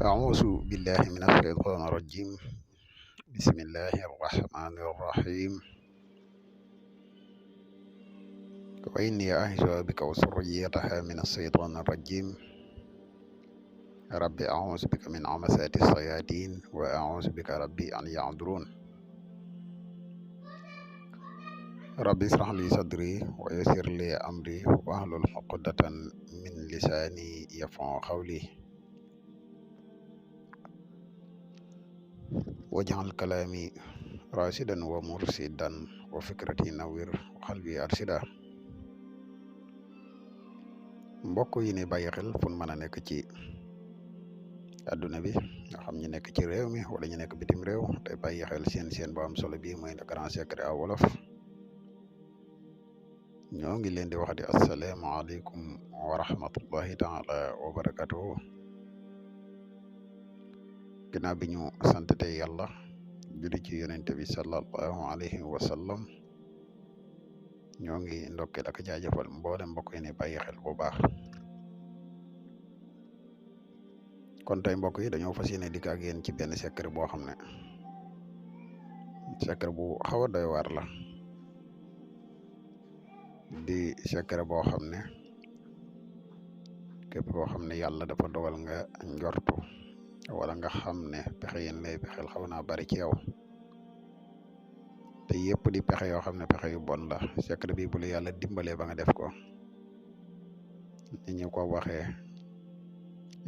أعوذ بالله من الشيطان الرجيم. بسم الله الرحمن الرحيم. وإني أعوذ بك وذريتها من الشيطان الرجيم. ربي أعوذ بك من همزات الشياطين وأعوذ بك ربي أن يحضرون. ربي اشرح لي صدري ويسر لي أمري واحلل عقدة من لساني يفقهوا قولي واجعل كلامي راشدا ومرشدا وفكرتي نوير وقلبي أرشدا. mbokk yi ne bàyyi xel fu mën a nekk ci àdduna bi nga xam ñu nekk ci réew mi wala ñu nekk bitim réew te bàyyi xel seen bu am solo bi mooy le grand secret à wolof. ñoo ngi leen di wax di asalaamaaleykum wa rahmatullahi taala wa barakatuhu. ginnaaw bi ñu sant te yàlla julli ci yonente bi sallallahu alayhi wa sallam, ñoo ngi ndokkeel ak jaajëfal mboolem mbokk yi ne bàyyi xel bu baax. kon tey mbokk yi dañoo fas yéene dikk ak yéen ci benn secret boo xam ne secret bu xaw a doy waar la, di secret boo xam ne képp koo xam ne yàlla dafa dogal nga njortu wala nga xam ne pexe yéen lay pexeel xaw naa bari ci yow te yëpp di pexe yoo xam ne pexe yu bon la. secret bi bu la yàlla dimbalee ba nga def ko ni ñu ko waxee,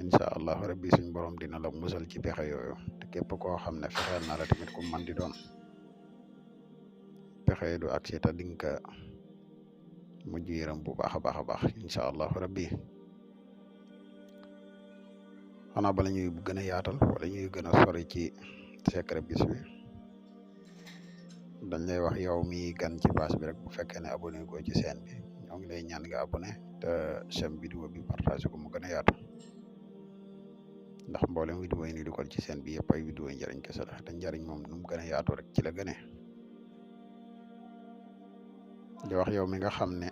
incha allahu rabbi suñ borom dina la musal ci pexe yooyu. te képp koo xam ne fexeel na la tamit ku man di doon pexe du agsi te dinga mujj yërëm bu baax a baax a baax incha allahu rabbi. xanaa bala ñuy gën a yaatal wala ñuy gën a sori ci secret bis bi, dañ lay wax yow mi gan ci page bi rek, bu fekkee ne abonné ko ci chaîne bi, ñoo ngi lay ñaan nga abonné te sem vidéo bi partage ko mu gën a yaatu, ndax mboolem vidéo yi ni dugal ci chaîne bi yëpp ay vidéo yi njëriñ kese la. te njëriñ moom nu mu gën a yaatu rek ci la gënee. di wax yow mi nga xam ne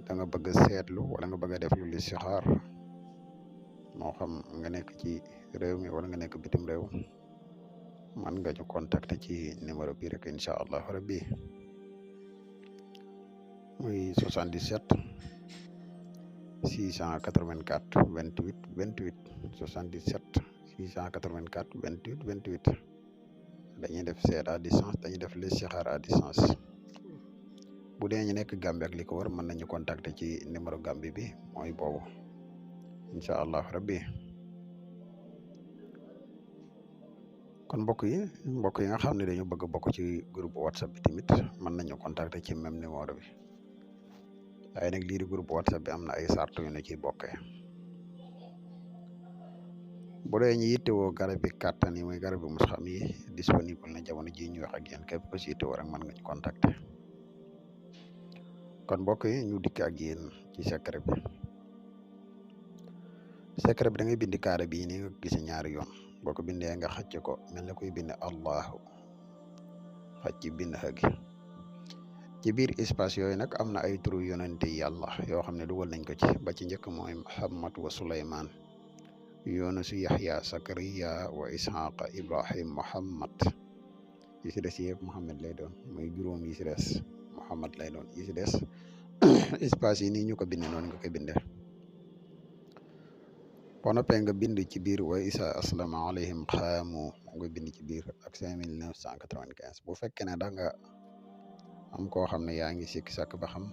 da nga bëgg a seetlu wala nga bëgg a def lu listixaar, moo xam nga nekk ci réew mi wala nga nekk bitim réew, man nga ñu contacter ci numéro bi rek incha allahu rabbi, muy 77 684 28 28 77 684 28 28. dañuy def seet à distance, dañuy def listixaar à distance. bu dee ñu nekk Gambie ak li ko wër, mën nañu contacter ci numéro Gambie bi mooy boobu incha allahu rabbi. kon mbokk yi nga xam ne dañu bëgg a bokk ci groupe whatsapp bi tamit mën nañu contacter ci même numéro bi. waaye nag lii di groupe whatsapp bi am na ay sartu yu ne ciy bokkee. bu dee ñu yittewoo garab yi kàttan yi muy garab yi mus xam yi disponible na jamono ji ñu wax ak yéen, képp ko ci yittewoo rek mën nga ñu contacter. kon mbokk yi ñu dikk ak yéen ci secret bi. secret bi da ngay bindi kaara bii ni nga gis ñaari yoon, boo ko bindee nga xëcc ko mel ne kuy bind allahu, xëcc bind xëgi ci biir espace yooyu nag am na ay turu yonente yàlla yoo xam ne dugal nañ ko ci. ba ci njëkk mooy Muhammad wa Suleymaan, Yunus, Yaxya, Sakariya wa Isxaqa, Ibrahim, Muhammad. yi si des yëpp Muhammad lay doon, muy juróom yi si des Muhammad lay doon. yi si des espace yi nii ñu ko bindee noonu nga koy bindee. boo noppee nga bind ci biir wa isa aslama alayhim xaamu, nga bind ci biir ak 5995. bu fekkee ne da nga am koo xam ne yaa ngi sikki sàkk ba xam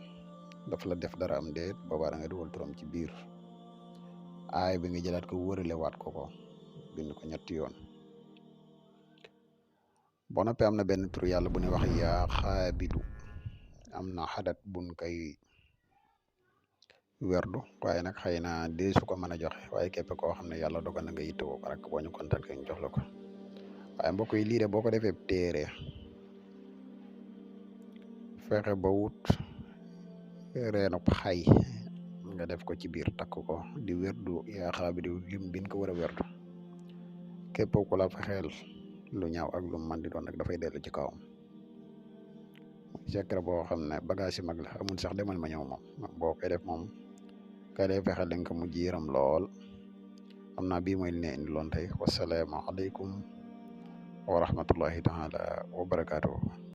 daf la def dara am déet, boobaa da nga dugal turam ci biir aay bi nga jëlaat ko wërale waat ko bind ko ñetti yoon. boo noppee am na benn tur yàlla bu ñuy wax yaa xaabidu, am na xadat buñ koy werdu, waaye nag xëy na deesu ko mën a joxe, waaye képp koo xam ne yàlla dogal na nga yittewoo ko rek boo ñu contacté ñu jox la ko. waaye mbokk yi lii de boo ko defee téere, fexe ba wut reenub xay nga def ko ci biir, takk ko di werdu yaa xaabidu lim bin ko war a werdu. képp ku la fexeel lu ñaaw ak lu man di doon rek dafay dellu ci kawam. secret boo xam ne bagage yi mag la, amul sax demal ma ñëw moom. boo koy def moom kay lay fexeel dañ ko mujj yëram lool, xam naa bii mooy li ne indi loon tey wasalaamaaleykum wa rahmatullahi taala wa barakaatuhu